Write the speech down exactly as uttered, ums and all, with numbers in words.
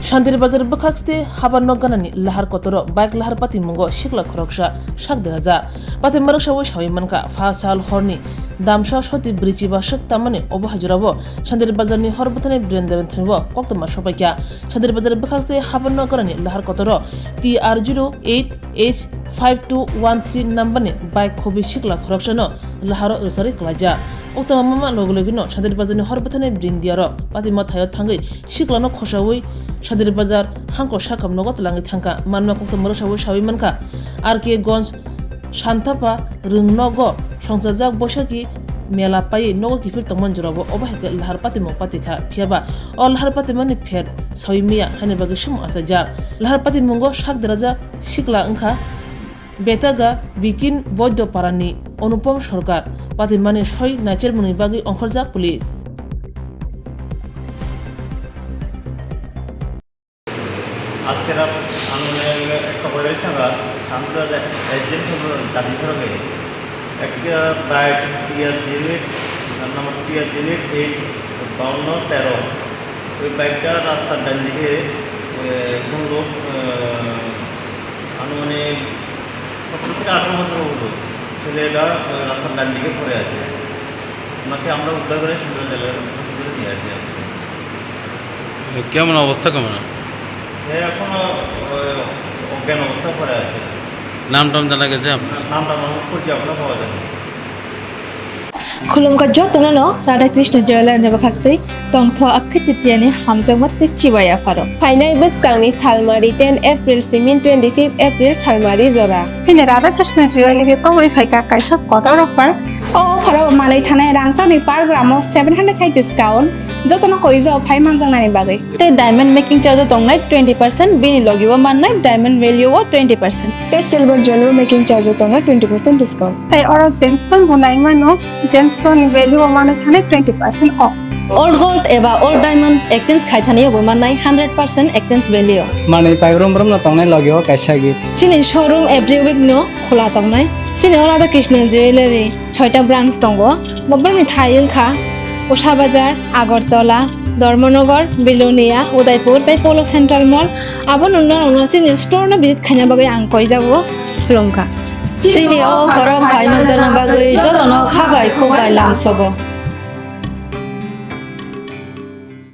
Shantir Bazar bwkhakste habar nok ganani lahar kotoro bike lahar patimungo sikla khoroksa sak derajak. Patima rwksaui saui mankha, pha sal horni damsa soti brichi baswk tamani obo hai jorao Shantir Bazarni hor bwthanai Birendra Thanibo koktwma sopaikha. Shantir Bazar bwkhakste habar nok ganani lahar kotoro T R zero eight H five two one three numberni bike khobi sikla khoroksano laharo rwcharwi klaijak. Koktwma mama logi logino Shantir Bazarni hor bwthanai Birendra patima thaio thangwi siklano khosaui Shantir Bazar hangko sakam nogo twlangwi thangkha. Manma koktwma rwsaui saui mankha, R K Gonj Santapa rwng nogo songchajak Boisakhi mela paiwi nogo kiphil tongmani jorao obo hai khe lahar patimung patikha. Phiyaba o lahar patimani pher saui maya haini bagwi sumung achaijak. Lahar patimungo sak derajak sikla wngkha Betaga Bikin Boidyo Parani Onupom Sorkar, patimani soi naichermungni bagwi ongkhorjak police. আজকে রাত আনুমানিক একটা পঁয়তাল্লিশ নাগাদ শান্তিবাজার এসডিএম সংলগ্ন জাতীয় সড়কে একটা bike TR zero eight, number TR zero eight H বাউন্ন তেরো, ওই বাইকটা রাস্তার ডান দিকে, এ, একজন লোক, এ, আনুমানিক সতেরো থেকে আঠারো বছর হলো, ছেলেটা, এ, রাস্তার ডান দিকে পড়ে আছে। ওনাকে আমরা উদ্ধার করে শান্তিবাজার জেলা হাসপাতালে নিয়ে আসি আর কি। কেমন অবস্থা, কেমন? এ এখনো, এ, অজ্ঞান অবস্থায় পড়ে আছে। নাম টাম জানা গেছে আপনার? নাম টাম আমার পরিচয় এখনো পাওয়া যায়নি। Khulumkha jotono no Radha Krishna Jewellery ni bwkhaktwi tongtho akhwtitiani hamjakma tei chibai apharo. Phainai bwskangni salmari ten April simi twenty fifth April salmari jora. Chini Radha Krishna Jewellery kobori phaikha kaisa kotor offer. O offer o manwi thanai rangchakni per gram o seven hundred khai discount, jotono koijo phai manjaknani bagwi. Tei diamond making charge o tongnai twenty percent, bini logi o mannai diamond value o twenty percent. Tei silver jewelry making charge o tongnai twenty percent discount. Tei oro gemstone bo nai mano, gemstone ni value o mano thani twenty percent off. Old gold eba old diamond exchange khai thani bo mannai hundred percent exchange value. Manwi pai brum brum no tongnai logi o kaisa gift. Chini showroom every week no khula tongnai. Chini o Radha Krishna Jewellery. Soita branch tongo. Bobrokni thai wngkha Usha Bazar, Agartala, Dharmanagar, Belonia, Udaipur tei Polo Central Mall. Abo nungno nungno chini store no visit khaina bagwi ang koijago, khulumkha. Chini o offer o phai manjakna bagwi jotono kha bai khuk bai lamsogo.